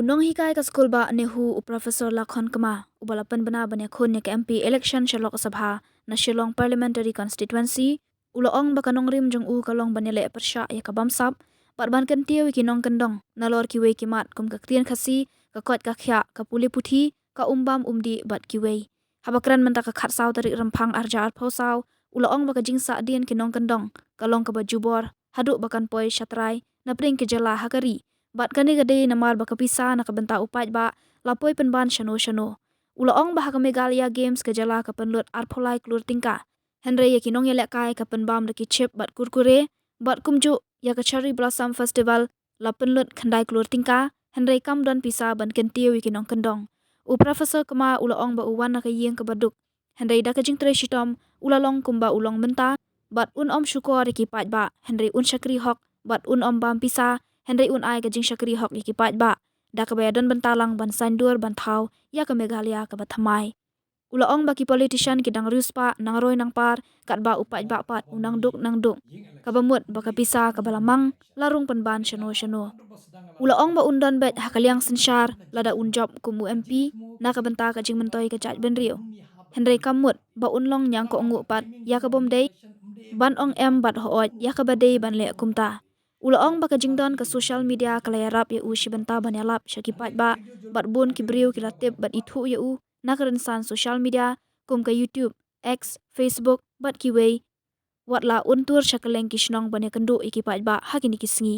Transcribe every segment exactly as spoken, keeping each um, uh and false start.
U nonghikai ka skul bah NEHU, u Professor Lakhon Kma, uba la pynbna ban ïakhun ïa ka M P election sha Lok Sabha na Shillong Parliamentary Constituency, u la ong ba ka nongrim jong u ka long ban ïaleh pyrshah ïa ka bamsap bad ban kyntiew ïa ki nongkyndong nalor kiwei ki mat kum ka ktien Khasi, ka koit ka khiah, ka pule puthi, ka um bam um dih bad kiwei. Haba kren mynta ka khatsaw tarik Rymphang arhajar arphew saw, u la ong ba ka jingsahdien ki nongkyndong ka long kaba jubor haduh ba kan poi shatrai napdeng ki jylla ha ka ri. Bad kane ka dei namar ba ka pisa na ka bynta u paidbah la poi pynban shano shano. U la ong ba ha ka Meghalaya Games ka jylla ka pynlut arphew lai klur tyngka, hynrei ïa ki nongïalehkai ka pynbam da ki chip bad kurkure, bad kumjuh ïa ka Cherry Blossom Festival la pynlut khyndai klur tyngka, hynrei kam don pisa ban kyntiew ïa ki nongkyndong. U Professor Kma u la ong ba u wan na ka ïing kaba duk, hynrei da ka jingtrei shitom u la long kumba u long mynta, bad un ym shukor ïa ki paidbah, hynrei un shakri hok, bad un ym bam pisa, hynrei un ai ka jingshakri hok ïa ki paidbah, da kaba ïadon bynta lang ban saiñdur ban thaw ïa ka Meghalaya kaba thymmai. U la ong ba ki politician ki dang riewspah nangroi nangpar, katba u paidbah pat u nang duk nang duk, kaba mut ba ka pisa kaba la mang la rung pynban shano shano. U la ong ba un don beit ha ka liang synshar lada un jop kum u M P na ka bynta ka jingmyntoi ka jaitbynriew, hynrei kam mut ba un long ñiangkohnguh pat ïa ka bym dei, ban ong em bad hooid ïa kaba dei ban leh kumta. U la ong ba ka jingdon ka social media ka la ïarap ïa u shi bynta ban ïalap sha ki paidbah, bad bun ki briew ki la tip bad ithuh ïa u na ka rynsan social media kum ka YouTube, X, Facebook bad kiwei, wat la un tur sha kylleng ki shnong ban ïakynduh ïa ki paidbah ha kine ki sngi.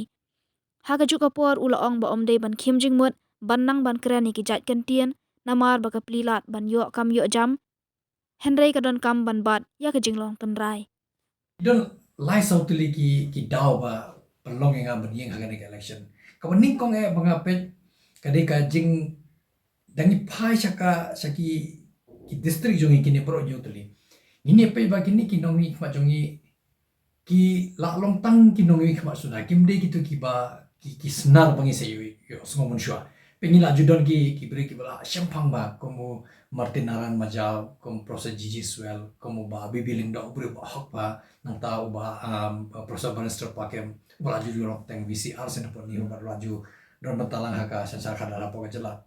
Ha kajuh ka por u la ong ba ym dei ban khim jingmut ban nang ban kren ïa ki jait kyntien, namar ba ka pli lad ban ïoh kam ïoh jam, hynrei ka donkam ban bat ïa ka jinglong tynrai. Don lai saw tylli ki, ki daw ba pynlong ïa nga ban ïeng ha kane ka election. Kaba nyngkong eh ba nga peit ka dei ka jing, da ngi phai sha ka, sha ki, ki district jong ngi kine baroh hynñiew tylli, ngin ïa peit ba kine ki nongmihkhmat jong ngi ki la long tang ki nongmihkhmat suda, kim dei kito kiba ki, ki snar ba ngi sa ïoh, ïohsngew mynshuwa. Peit ngi la ju don ki, ki briew kiba la shemphang ba kum u Martin Naran Majaw, kum Professor G G Swell, kum u Bah B B Lyngdoh, u briew ba hok ba, nangta u Bah, um, Professor Bannister Pakem, ba la ju long tang V C R sien hapoh NEHU bad la ju don bynta lang ha ka synshar khadar hapoh ka jylla.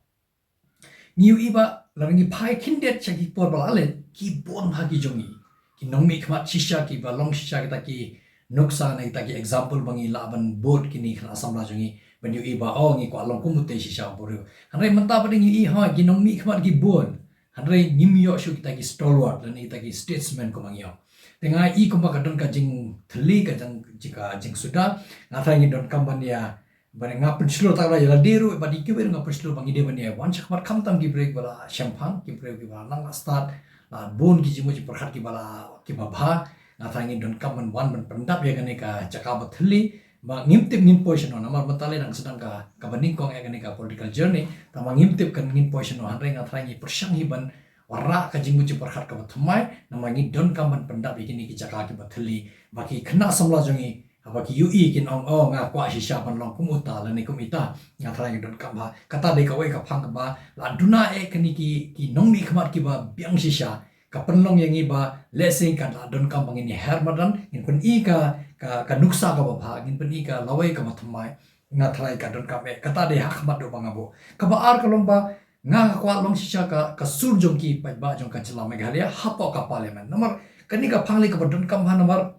Ngi ïohi ba lada ngi phai khyndiat sha ki por ba la leit, ki bun ha ki jong ngi ki nongmihkhmat shisha kiba long shisha kita ki nuksa ne kita ki example ba ngi lah ban bud kine ki khynnah samla jong ngi ban ïohi ba, oh, ngi kwah long kum utei shisha u briew. Hynrei mynta pat ngi ïohi, ha, ki nongmihkhmat ki bun, hynrei ngim ïoh shuh kita ki stalwart lane kita ki statesman kumba ngi ïoh. Te nga i kumba ka don ka jingthylli, ka jing, ka jingsuda, nga tharai ngi donkam ban ïa, ban nga pynshlur tang ba ïa lade ruh bad ïa kiwei ruh nga pynshlur ba ngi dei ban ïa wan shakhmat khamtam ki briew kiba la shemphang, ki briew kiba la nang la stad, la bun ki jingmut jingpyrkhat kiba la, kiba bha. Nga tharai ngi donkam ban wan ban pyndap ïa kane ka jaka ba thylli, ba ngim tip ngin poi shano, namar mynta lei dang sdang ka, kaba nyngkong eh kane ka political journey, tangba ngim tip kan ngin poi shano, hynrei nga tharai ngi pyrshang hi ban wanrah ka jingmut jingpyrkhat kaba thymmai, namar ngi donkam ban pyndap ïa kine ki jaka kiba thylli, ba ki khynnah samla jong ngi haba ki ïohi kin ong, oh, nga kwah shisha ban long kum uta lane kum ita. Nga tharai ngi donkam ba kata dei kawei ka phang kaba la duna eh kane ki, ki nongmihkhmat kiba biang shisha, ka pynlong ïa ngi ba lehse ka la donkam ba ngin ïa her madan, ngin pyni ka, ka, ka nuksa kaba bha, ngin pyni ka lawei kaba thymmai. Nga tharai ka donkam eh, kata dei ha khmat ruh ba nga buh. Kaba ar ka long ba nga kwah long shisha ka, ka sur jong ki paidbah jong ka jylla Meghalaya hapoh ka parliament. Namar kane ka phang lei kaba donkam bha, namar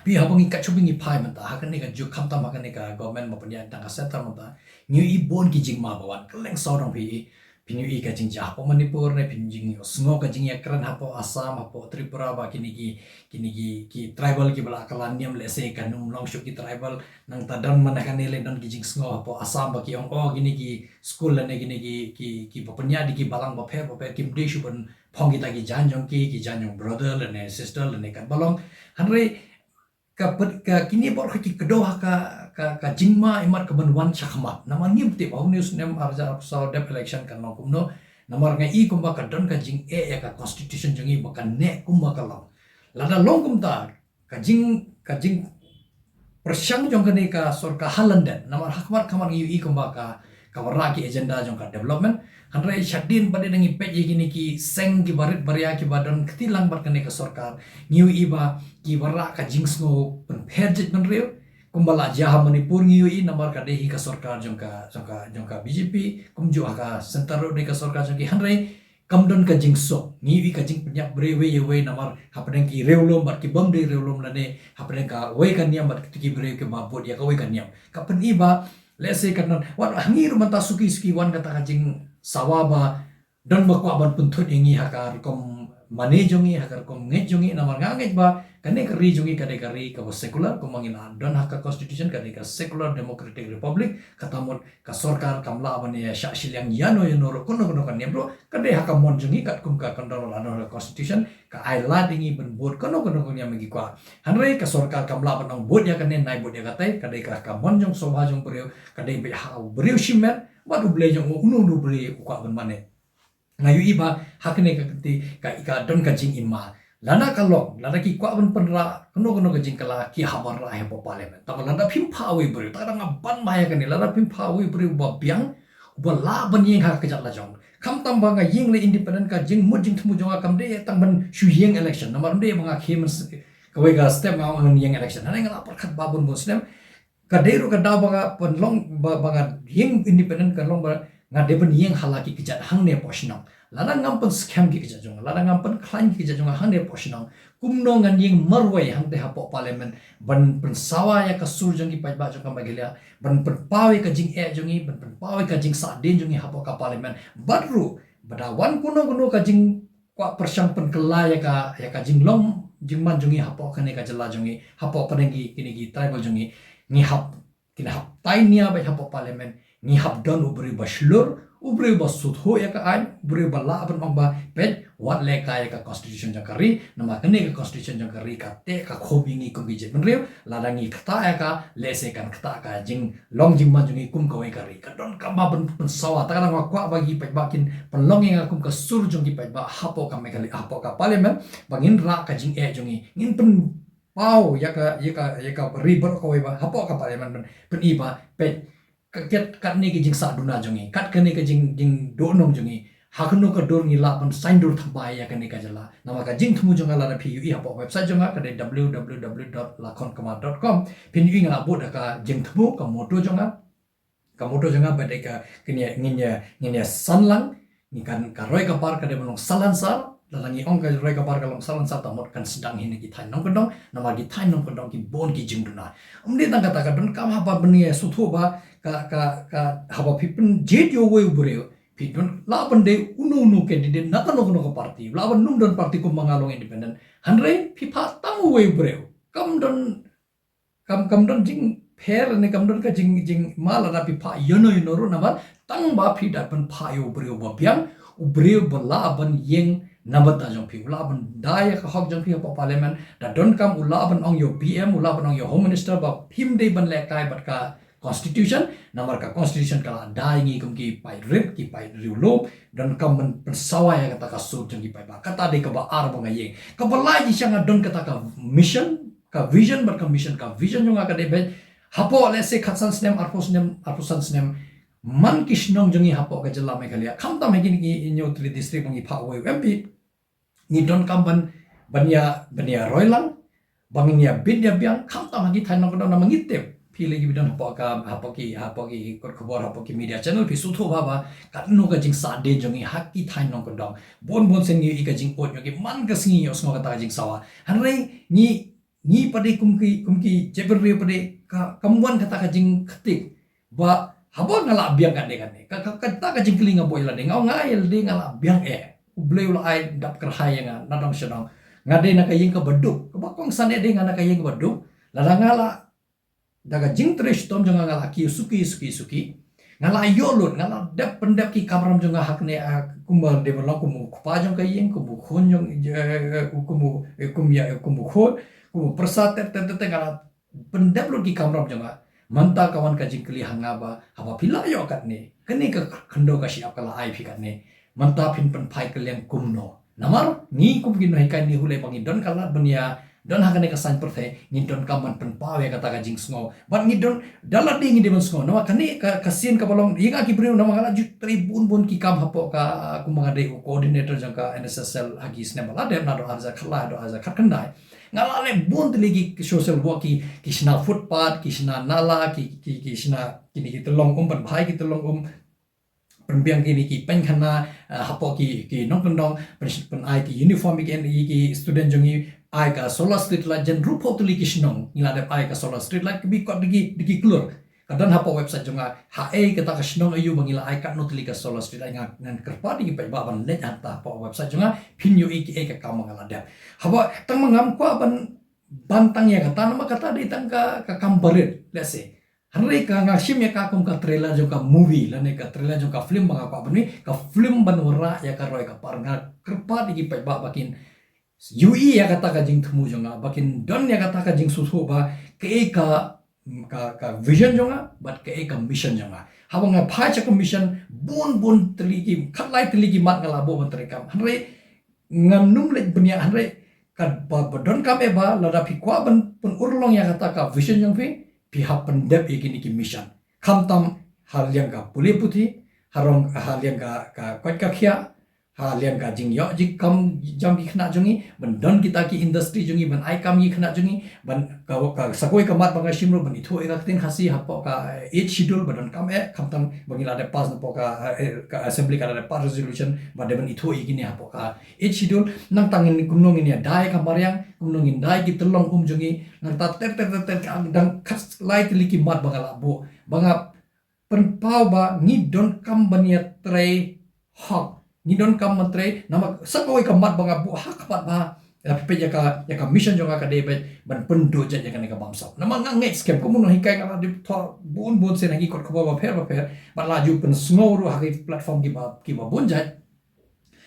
phi, haba ngi, ka shu ba ngi phai mynta ha kane ka juk, khamtam ha kane ka government ba pynïaid tang ka centre mynta, ngi ïohi bun ki jingma ba wan kylleng saw dong phi. Phin ïohi ka jingjia hapoh Manipur ne phin ïohsngew ka jingïakren hapoh Assam, hapoh Tripura, ba kine ki, kine ki, ki tribal kiba la kylla niam lehse kan ym long shuh ki tribal. Nangta don man ha kane lei don ki jingsngew hapoh Assam ba ki ong, oh, kine ki skul lane kine ki, ki, kiba pynïaid da ki balang bapher bapher kim dei shuh ban phong kita ki jaiñ jong ki, ki jaiñ jong brother lane sister lane katba long. Hynrei ka pyn, ka kine baroh ki kdew ha ka, ka, ka jingma imat kaban wan shakhmat. Namar ngim tip, ha une u snem arhajar arphew saw dep election kan long kumno. Namar nga i kumba ka don ka jingeh ïa ka constitution jong ngi ba kan neh kumba ka long. Lada long kumta, ka jing, ka jingpyrshang jong kane ka sorkar ha lyndet. Namar ha khmat khmat ngi ïohi kumba ka, ka wanrah ki agenda jong ka development. Hynrei shadien pat de ngi peit ïa kine ki seng kiba rit baria kiba don kti lang bad kane ka sorkar, ngi ïohi ba ki wanrah ka jingsngew pynpher jaitbynriew, Kumba la jia ha Manipur ngi ïohi namar ka dei hi ka sorkar jong ka, jong ka, jong ka B J P, kumjuh ha ka center ruh dei ka sorkar jong ki, hynrei kam don ka jingsuk. Ngi ïohi ka jingpynïap briew wei ïa wei namar hapdeng ki riewlum bad ki bym dei riewlum lane hapdeng kawei ka niam bad kito ki briew kiba bud ïa kawei ka niam. Ka pyni ba, let's say, ka don, wat ngi ruh mynta suki suki wan kata ka jingsawa ba don ba kwah ban pynthut ïa ngi ha ka rukom mane jong ngi, ha ka rukom ngeit jong ngi, namar nga ngeit ba kane ka ri jong ngi ka dei ka ri kaba secular, kumba ngi la don ha ka constitution, ka dei ka secular democratic republic. Kata mut ka sorkar kam lah ban ïa shah shiliang ïano ïano ruh, kano kano ka niam ruh, ka dei ha ka mon jong ngi, katkum ka kyndon la don ha ka constitution, ka ai lad ïa ngi ban bud kano kano ka niam ngi kwah. Hynrei ka sorkar kam lah ban ong bud ïa kane, nai bud ïa katai, ka dei ka, ka mon jong sngewbha jong briew, ka dei beit ha u briew shimet bad U Blei jong u, uno uno U Blei u kwah ban mane. Nga ïohi ba ha kane ka kti ka, ka don ka jingim ma. Lada ka long, lada ki kwah ban pynrah kano kano ka jingkylla, ki hap ban rah hapoh parliament. Tangba lada phim phah uwei u briew, tang da nga ban ma ïa kane, lada phim phah uwei u briew uba biang, uba lah ban ïeng ha ka kjat la jong. Khamtam ba nga ïeng leh independent, ka jingmut jingthmu jong nga kam dei tang ban shu ïeng election. Namar ym dei ba nga khlem kawei ka step nga ong ngan ïeng election. Hynrei nga la pyrkhat ba bun bun snem, ka dei ruh ka daw ba nga pynlong ba, ba nga ïeng independent, ka long ba nga dei ban ïeng ha la ki kjat hangne hapoh shnong. Lada ngam pynskhem ki kjat jong nga, lada ngam pynkhlaiñ ki kjat jong nga hangne hapoh shnong, kumno ngan ïeng marwei hangtei hapoh parliament ban pynsawa ïa ka sur jong ki paidbah jong ka Meghalaya, ban pynpaw ïa ka jingeh jong ngi, ban pynpaw ïa ka jingsahdien jong ngi hapoh ka parliament. Bad ruh ba da wan kano kano ka jing kwah pyrshang pynkylla ïa ka, ïa ka jinglong jingman jong ngi hapoh kane ka jylla jong ngi, hapoh pdeng ki, kine ki tribal jong ngi, ngi hap, kin hap tai nia beit hapoh parliament, ngi hap don u briew ba shlur, u briew ba sngewthuh ïa ka aiñ, u briew ba lah ban ong ba, peit, wat lehkai ïa ka constitution jong ka ri, namar kane ka constitution jong ka ri ka teh ka khum ïa ngi kum ki jaitbynriew. Lada ngi ktah ïa ka, lehse kan ktah ka jinglong jingman jong ngi kum kawei ka ri. Ka donkam ba ban pynsawa, tang da nga kwah ba ki paidbah kin pynlong ïa nga kum ka sur jong ki paidbah hapoh ka Meghalaya, hapoh ka parliament, ba ngin rah ka jingeh jong ngi, ngin pynpaw ïa ka, ïa ka, ïa ka ri baroh kawei ba hapoh ka parliament ban pyni ba, peit, ka, kat, katne ka jingsahduna jong ngi, kat kane ka jing, jingduhnong jong ngi, ha kano ka dur ngi lah ban saiñdur thymmai ïa kane ka jylla. Namar ka jingthmu jong nga, lada phi ïohi hapoh website jong nga, ka dei w w w dot lakhon kmar dot com. Phin ïohi nga la bud da ka jingthmu, ka motto jong nga. Ka motto jong nga ba dei ka, ngin ïa, ngin ïa, ngin ïa san lang, ngi kan, ka roi ka par ka dei ban long salonsar. Lada ngi ong ka roi ka par ka long salonsar, tang mut kan sdang hi na ki thaiñ nongkyndong, namar ki thaiñ nongkyndong ki bun ki jingduna. Ym dei tang kata, ka donkam haba phi sngewthuh ba ka, ka, ka, haba phi pynjied ïa uwei u briew, phi don lah ban dei uno uno candidate na kano kano ka party, lah ban ym don party, kumba nga long independent. Hynrei phi phah tang uwei u briew, kam don, kam, kam don jingpher ne kam don ka jing, jingma lada phi phah ïano ïano ruh, namar tang ba phi da pynphah ïa u briew ba biang, u briew ba lah ban ïeng na bynta jong phi, u lah ban da ïa ka hok jong phi hapoh parliament. Da donkam u lah ban ong ïa u P M, u lah ban ong ïa u Home Minister ba phim dei ban lehkai bad ka constitution, namar ka constitution ka la da ïa ngi kum ki paid rit, ki paid riewlum. Donkam ban pynsawa ïa kata ka sur jong ki paidbah. Kata dei kaba ar ba nga ïeng. Kaba lai, jingshisha nga don kata ka mission, ka vision, bad ka mission, ka vision jong nga ka dei ba hapoh, let's say, khatsan snem, arphew snem, arphew san snem, man ki shnong jong ngi hapoh ka jylla Meghalaya, khamtam ha kine ki hynñiew tylli district ba ngi phah uwei u M P, ngi donkam ban, ban ïa, ban ïa roi lang, ba ngin ïa bit ïa biang, khamtam ha ki thaiñ nongkyndong, namar ngi tip, phi lei kiba don hapoh ka, hapoh ki, hapoh ki kot khubor, hapoh ki media channel, phi sngewthuh bha ba katno ka jingsahdien jong ngi ha ki thaiñ nongkyndong. Bun bun sien ngi ïohi ka jingud jong ki man ka sngi, ïohsngew kata ka jingsawa. Hynrei ngi, ngi pat de kum ki, kum ki jaitbynriew pat de, ka, kam wan kata ka jingktik ba haba nga la biang katne katne, ka, ka, kata ka jingkylli nga buh ïa lade, nga ong ïa lade nga la biang eh. U Blei u la ai dap kyrhai ïa nga na dong sha dong. Nga dei na ka ïing kaba duk, kaba kongsan eh, dei nga na ka ïing kaba duk. Lada nga la, da ka jingtrei shitom jong nga, nga la kiew suki suki suki, nga la ïoh lut, nga la dep pyndep ki kamram jong nga ha kane, ah, kumba dei ban long, kum u kpa jong ka ïing, kum u khun jong, eh, kum u, eh, kum ïa, kum u khun, kum u pyrsa, ter ter ter ter, nga la pyndep lut ki kamram jong nga. Mynta ka wan ka jingkylli ha nga ba, haba phi la ïoh katne, kane ka khyndew ka shyiap ka la ai phi katne, mynta phin pynphai kylliang kumno? Namar ngi kum ki nonghikai, ngi hule ba ngi don ka lad ban ïa don ha kane ka saiñ pyrthei, ngi donkam ban pynpaw ïa kata ka jingsngew. Bad ngi don, da lade ngi dei ban sngew. Namar kane ka, ka sien kaba long, ïa nga ki briew, namar nga la ju trei bun bun ki kam hapoh ka, kumba nga dei u coordinator jong ka N S S L ha ki snem ba la dep, naduh ar hajar khatlai haduh ar hajar khatkhyndai. Nga la leh bun tylli ki social work, ki ki shna footpath, ki shna nala, ki ki ki shna kini ki tyllong um, ban bhai ki tyllong um, pynbiang kini ki pynkhana, eh, hapoh ki ki nongkyndong, pyn pyn ai ki uniform ki ki student jong ngi, ai ka solar street light, jan ruh phew tylli ki shnong ngi la dep ai ka solar street light, ki bi kot diki diki klur. Ka don hapoh website jong nga, ha ei kata ka shnong aïu ba ngi la ai katno tylli ka solar street light. Nga ngan kyrpad ïa ki paidbah ban leit hangta hapoh website jong nga, phin ïohi ki ei ka kam ba nga la dep. Haba tang ma ngam kwah ban ban tang ïa kata, namar kata dei tang ka ka kam barit, let's say. Hynrei ka nga shim ïa ka kum ka trailer jong ka movie lane ka trailer jong ka film ba nga kwah ban ïohi, ka film ban wanrah ïa ka roi ka par. Nga kyrpad ïa ki paidbah ba kin ïohi ïa kata ka jingthmu jong nga, ba kin don ïa kata ka jingsngewthuh ba kaei ka ka ka vision jong nga bad kaei ka mission jong nga. Haba nga phai sha ka mission, bun bun tylli ki, khatlai tylli ki mat nga la buh ban trei kam. Hynrei ngam nym leit bniah, hynrei ka ba ba donkam eh ba lada phi kwah ban pynurlong ïa kata ka vision jong phi, phi hap pyndep ïa kini ki mission. Khamtam ha liang ka pule puthi, ha rong ha liang ka ka koit ka khiah, ha liang ka jingïoh jingkam jam ki khynnah jong ngi, ban don kita ki industry jong ngi, ban ai kam ki khynnah jong ngi, ban ka ka sa kawei ka mat ba nga shim ruh ban ithuh ïa ka ktien Khasi hapoh ka eighth schedule ba donkam eh, khamtam ba ngi la dep pass napoh ka, eh, ka assembly ka la dep pass resolution ba dei ban ithuh ïa kine hapoh ka eighth schedule. Nangta ngin kumno ngin ïada ïa ka mariang, kumno ngin da ïa ki tyllong um jong ngi, nangta ter ter ter ter ka dang khatlai tylli ki mat ba nga la buh, ba nga pynpaw ba ngi donkam ban ïatrei hok. Ngi donkam ban trei, namar sa kawei ka mat ba nga buh ha khmat ba, ïa phi peit ïa ka ïa ka mission jong nga ka dei ba ban pynduh jait ïa kane ka bamsap. Namar nga ngeit skhem, kum u nonghikai nga la dep thoh bun bun sien ha ki kot khubor bapher bapher, bad la ju pynsngew ruh ha ki platform kiba kiba bun jait.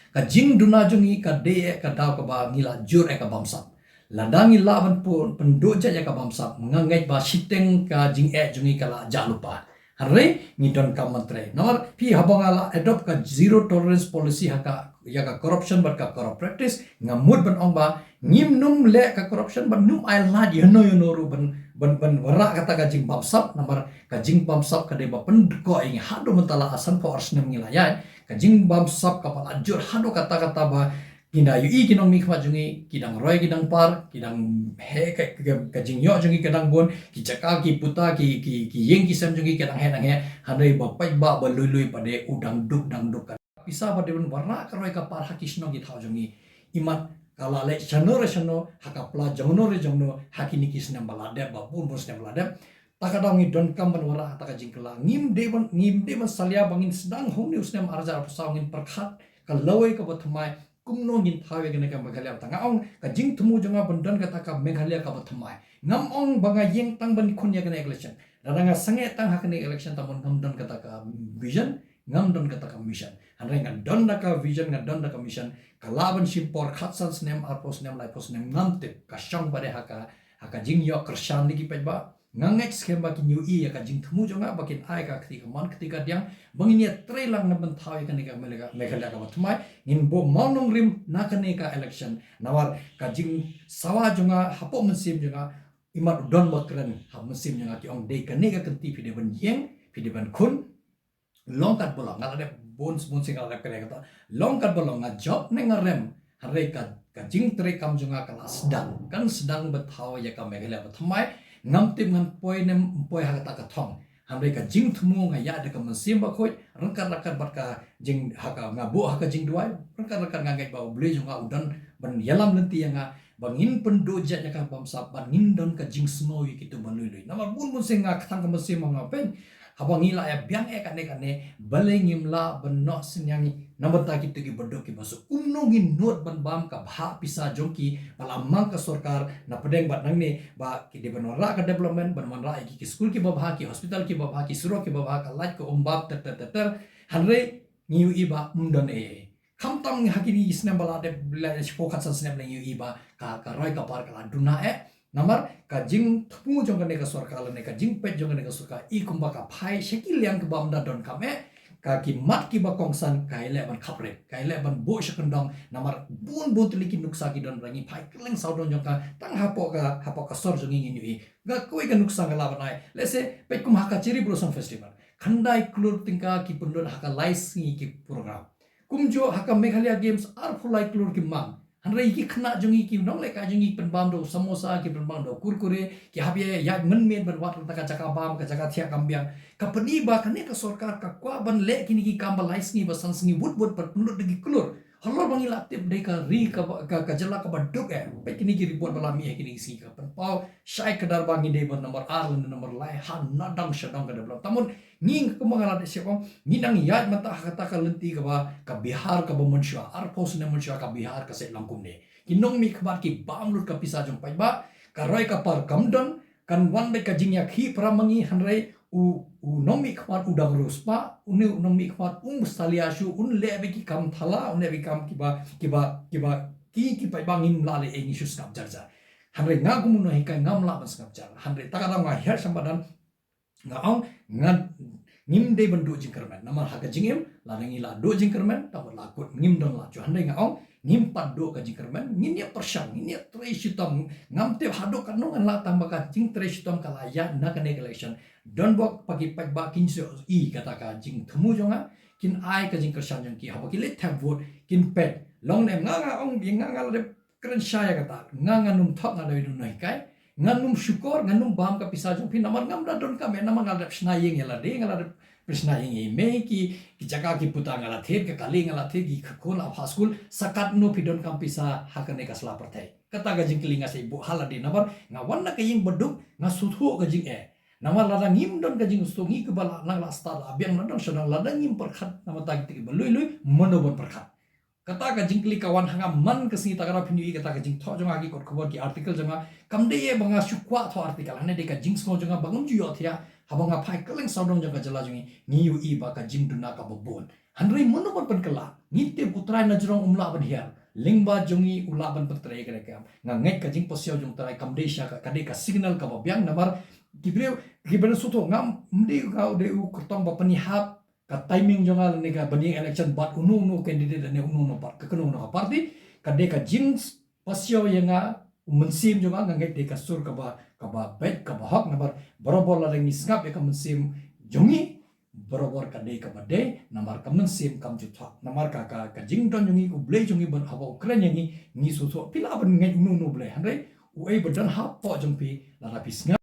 Ka jingduna jong ngi ka dei eh ka daw kaba ngi la jur eh ka bamsap. Lada ngi lah ban pyn pynduh jait ïa ka bamsap, nga ngeit ba shiteng ka jingeh jong ngi ka la jah lypa. Hynrei ngi donkam ban trei. Namar phi, haba nga la adopt ka zero tolerance policy ha ka ïa ka corruption bad ka corrupt practice, nga mut ban ong ba ngim nym leh ka corruption bad nym ai lad ïano ïano ruh ban ban ban wanrah kata ka jingbamsap. Namar ka jingbamsap ka dei ba pyndkoh ïa ngi haduh mynta la, ah, sanphew ar snem ngi la ïaid. Ka jingbamsap kaba la jur haduh katta katta ba ki da ïohi ki nongmihkhmat jong ngi, ki dang roi ki dang par, ki dang heh ka, ka, ka jingïoh jong ngi ka dang bun, ki jaka ki puta, ki, ki, ki ïing ki sem jong ngi ki dang heh dang heh, hynrei ba paidbah ba lui lui pat de u dang duk dang duk. Ka pisa ba dei ban wanrah ka roi ka par ha ki shnong ki thaw jong ngi. Imat ka la leit shano re shano, ha ka pla jongno re jongno, ha kine ki snem ba la dep, ba bun bun snem ba la dep. Ta ka daw ngi donkam ban wanrah ta ka jingkylla. Ngim dei ban, ngim dei ban salia ba ngin sdang hynne u snem ar hajar arphew saw ngin pyrkhat ka lawei kaba thymmai kumno ngin thaw ïa kane ka Meghalaya. Ta nga ong ka jingthmu jong nga ban don kata ka Meghalaya kaba thymmai. Ngam ong ba nga ïeng tang ban khun ïa kane election. Lada nga sangeh tang ha kane election, ta mon ngam don kata ka vision, ngam don kata ka mission. Hynrei nga don da ka vision, nga don da ka mission. Ka lah ban shim por khatsan snem, arphew snem, laiphew snem, ngam tip. Ka shong pat de ha ka, ha ka jingïoh kyrshan da ki paidbah. Nga ngeit skhem ba kin ïohi ïa ka jingthmu jong nga, ba kin ai ka kti kamon kti kadiang ba ngin ïatrei lang na ban thaw ïa kane ka Meghalaya, Meghalaya kaba thymmai. Ngin buh mawnongrim na kane ka election. Namar ka jingsawa jong nga hapoh mynsiem jong nga, imat u don ba kren ha mynsiem jong nga, ki ong dei kane ka kynti phi dei ban ïeng, phi dei ban khun. Long kat ba long, nga la dep bun bun sien nga la dep kren kata. Long kat ba long, nga jop ne nga rem, hynrei ka, ka jingtrei kam jong nga ka la sdang. Kan sdang ban thaw ïa ka Meghalaya ba thymmai. Ngam tip ngan poi ne ym poi ha kata ka thong. Hynrei ka jingthmu nga ïaid da ka mynsiem bakhuid, ryngkat ryngkat bad ka jing, ha ka nga buh ha ka jingduwai, ryngkat ryngkat nga ngeit ba U Blei jong nga u don ban ïalam lynti ïa nga, ba ngin pynduh jait ïa ka bamsap, ba ngin don ka jingsngew ïa kito ba lui lui. Namar bun bun sien nga kthang ka mynsiem nga pyn, haba ngi la ïa biang eh kane kane, balei ngim lah ban noh synñiang na bynta kito ki baduk ki basuk? Kumno ngin nud ban bam ka bhah pisa jong ki ba la mang ka sorkar na pdeng bad nangne, ba ki dei ban wanrah ka development, ban wanrah ïa ki, ki skul kiba bha, ki hospital kiba bha, ki surok kiba bha, ka light ka um bam ter ter ter ter. Hynrei ngi ïohi ba ym don ei ei. Khamtam ha kine ki snem ba la dep, la shiphew khatsan snem la ngi ïohi ba ka, ka roi ka par ka la duna eh. Namar ka jingthmu jong kane ka sorkar lane ka jingpeit jong kane ka sorkar i kumba ka phai sha ki liang kiba ym da donkam eh. Ka ki mat kiba kongsan ka ïaleh ban khaprit, ka ïaleh ban buh sha kyndong. Namar bun bun tylli ki nuksa ki don, ba ngi phai kylleng sawdong jong ka, tang hapoh ka, hapoh ka sor jong ngi ngin ïohi. Nga kawei ka nuksa nga lah ban ai. Let's say, peit kum ha ka Cherry Blossom Festival, khyndai klur tyngka ki pynlut ha ka lai sngi ki program. Kumjuh ha ka Meghalaya Games, arphew lai klur ki mang. Hynrei ki khynnah jong ngi, ki nongleh kai jong ngi, ki pynbam da u samosa, ki pynbam da u kurkure, ki hap ïa ïaid mynmiet ban wad kata ka jaka bam, ka jaka thiah kam biang. Ka pyni ba kane ka sorkar ka kwah ban leh kine ki kam ba lai sngi ba san sngi wut wut ban pynlut da ki klur. Halor ba ngi la tip dei ka ri kaba, ka, ka jylla kaba duk eh. Peit kine ki report ba la mih ha kine ki sngi, ka pynpaw shai kdar ba ngi dei ban number ar lane number lai ha nadong shadong ka develop. Te mut ngi, kumba nga la dep ong, ngi nang ïaid mynta ha kata ka lynti kaba, ka Bihar kaba mynshuwa, arphew snem mynshuwa ka Bihar ka sait long kumne. Ki nongmihkhmat ki bam lut ka pisa jong paidbah, ka roi ka par kam don, kan wan beit ka jingïakhih para ma ngi, hynrei u, u nongmihkhmat u dang riewspah, une u nongmihkhmat um salia shuh, un leh beit ki kam thala, un leh beit ki kam kiba, kiba, kiba, ki, ki paidbah ngim lah leh ei, ngi shu sngap jar jar. Hynrei nga kum u nonghikai ngam lah ban sngap jar. Hynrei ta ka daw nga hiar shambhadan, nga ong, nga, ngim dei ban duh jingkyrmen. Namar ha ka jingim, lada ngi la duh jingkyrmen, ta mut la kut, ngim don la ju. Hynrei nga ong, ngim pat duh ka jingkyrmen, ngin ïa pyrshang, ngin ïa trei shitom, ngam tip haduh katno ngan lah tang ba ka jingtrei shitom ka la ïaid na kane ka election. Donbok ba ki paidbah kin sa ïohi kata ka jingthmu jong nga, kin ai ka jingkyrshan jong ki, haba ki leit thep vote, kin peit. Long ne em, nga, nga ong, nga, nga la dep kren shai ïa kata, nga, ngan ym thok, nga dei u nonghikai, ngan ym shukor, ngan ym bam ka pisa jong phi, namar ngam da donkam eh, namar nga la dep shna ïing ïa lade, nga la dep shna ïing ïa i mei, ki, ki jaka ki puta nga la thied, ka kali nga la thied, ki khun la phah skul, sa katno phi donkam pisa ha kane ka sla pyrthei. Kata ka jingkylli nga sa ïa buh ha lade, namar nga wan na ka ïing ba duk, nga sngewthuh ka jingeh. Namar lada ngim don ka jingsngewthuh, ngi kiba la nang la stad la biang nadong shadong, lada ngim pyrkhat na ka bynta kita kiba lui lui, mano ban pyrkhat. Kata ka jingkylli ka wan ha nga man ka sngi, ta ka daw phin ïohi kata ka jingthoh jong nga ha ki kot khubor, ki article jong nga, kam dei ïa ba nga shu kwah thoh article, hynrei dei ka jingsngew jong nga ba ngam ju ïohthiah, haba nga phai kylleng sawdong jong ka jylla jong ngi, ngi ïohi ba ka jingduna kaba bun. Hynrei mano ban pynkylla, ngi tip U Trai na jrong um lah ban hiar, lyngba jong ngi u lah ban pyntrei ïa kane ka kam. Nga ngeit ka jingpasiaw jong U Trai kam dei sha ka, ka dei ka signal kaba biang, namar ki briew, ki briew sngewthuh, ngam dei, nga dei u kyrtong ba pynïahap, ka timing jong nga lane ka ban ïeng election bad uno uno candidate lane uno uno par-, ka kano kano ka party, ka dei ka jingpasiaw ïa nga, u mynsiem jong nga, nga ngeit dei ka sur kaba, kaba beit, kaba hok, namar barabor lada ngi sngap ïa ka mynsiem jong ngi, barabor ka dei kaba dei, namar ka mynsiem kam ju thok, namar ka, ka, ka jingdon jong ngi, U Blei jong ngi ban haba u kren ïa ngi, ngi sngewthuh, phi lah ban ngeit uno uno U Blei, hynrei uei ba don hapoh jong phi, lada phi sngap